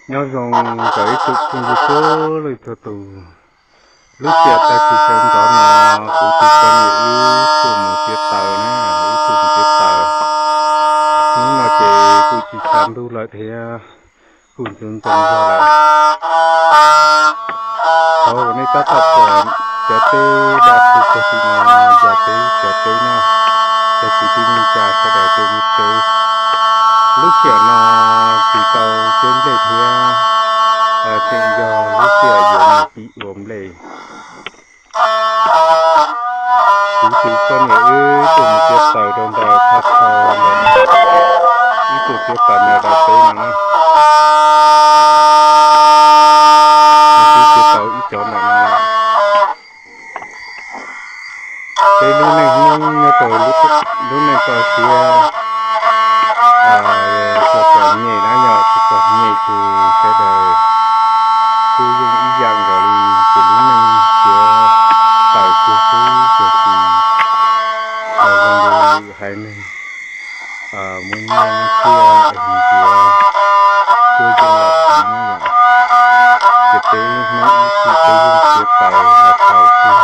Nyob zoo rau ib tsoom phooj ywg txhua leej txhua tus. Lub sij hawm tag kis sawv ntxov no kuv tus poj niam wb tuaj mus txiav taws na, wb tuaj mus txiav taws. Hnub no ces kuj tsis tshav ntuj lawm thiab, kuj ntxoov ntxoo zog lawm. Thov kom nej tab tom pom cov teb daj rhuv puag tim no yog peb cov teb no, cov kwv tij neej tsa sawv daws tej lub teb. Lub sij hawm no tsis tau tseb nplej thiab, tseem yog lub sij hawm yuav mus pib ua nplej. Kuv tus poj niam wb tuaj mus txiav taws rau ntawm thaj chaw ntawm no, wb tuaj txiav taws ntawm daim teb no na. Wb txiav tau ib cov ntawm no lawm. Peb lub neej Hmoob nyob rau lub neej toj siab txom txom nyem na, yog tsis txom nyem ces sawv daws kuj yeej ib yam nkaus li, ces lub neej txiav taws kiag xwb, tiam sis zoo li haiv neeg muaj nyiaj muaj txiaj es nws yuav tuaj yeej los siv na yom. Ces peb Hmoob ib txhis peb yeej txiav taws los tau xwb.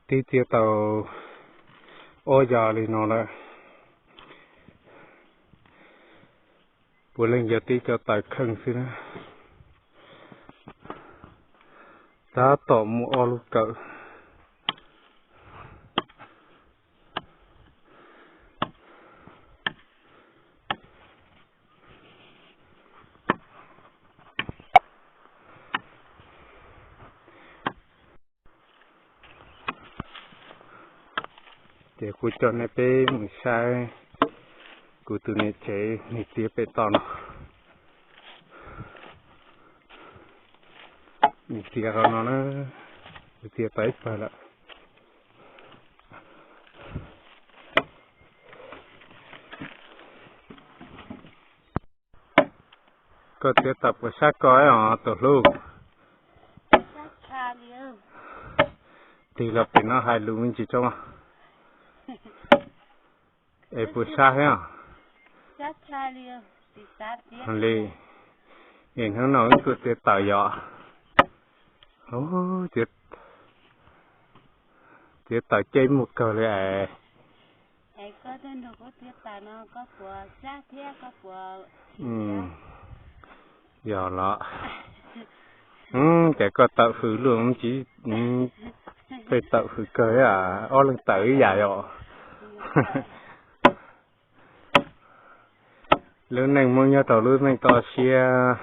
Twb txiav tau ob yav li no lawm, puav leej yog tib co tawm kheej xwb na. Tab tom muaj ob lub kawm. Ces kuv coj nej peb mus saib kuv tus niam tsev nws txiav pem toj no. Nws txiav qhov no na, nws txiav tau ib pawg lawm. Koj txiav tawm puas sab koj os tus hlub? Tig los pem no hais lus me ntsis tso. Es puas sab thiab? Li, es hnub no wb tuaj txiav tawm yom. Txiav tawm coj ib muag kawg li es. Yog los, ces koj tawm hws luaj tsis, tej tawm hws kawg, ob leeg tawm ib yam yom. Lub neej Hmoob nyob rau lub neej toj siab,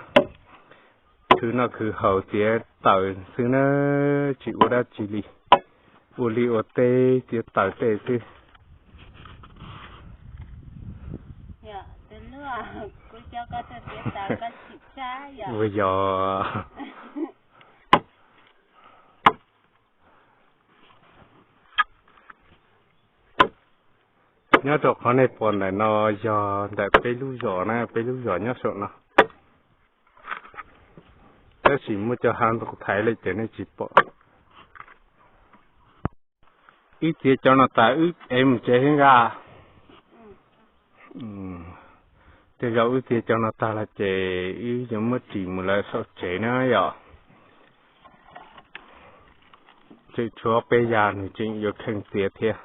khwv noj khwv haus txiav tawm xwb na, tsis ua dab tsi li, ua liaj ua teb txiav tawm tej xwb. Ua yog. Nyob rau qhov nej pom ntawm no yog ntawm peb lub zos na, peb lub zos nyob saum no. Tab sis muaj cov hav ntoo thaiv lawm ces nej tsis pom. Wb txiav cov no tas wb ev mus tsev thiab nka. Tej zaum wb txiav cov no tag los ces wb yuav muab ris mus lawv saum tsev na yom. Tseem tshuav peb yav nws tseem yuav kheej txiav thiab.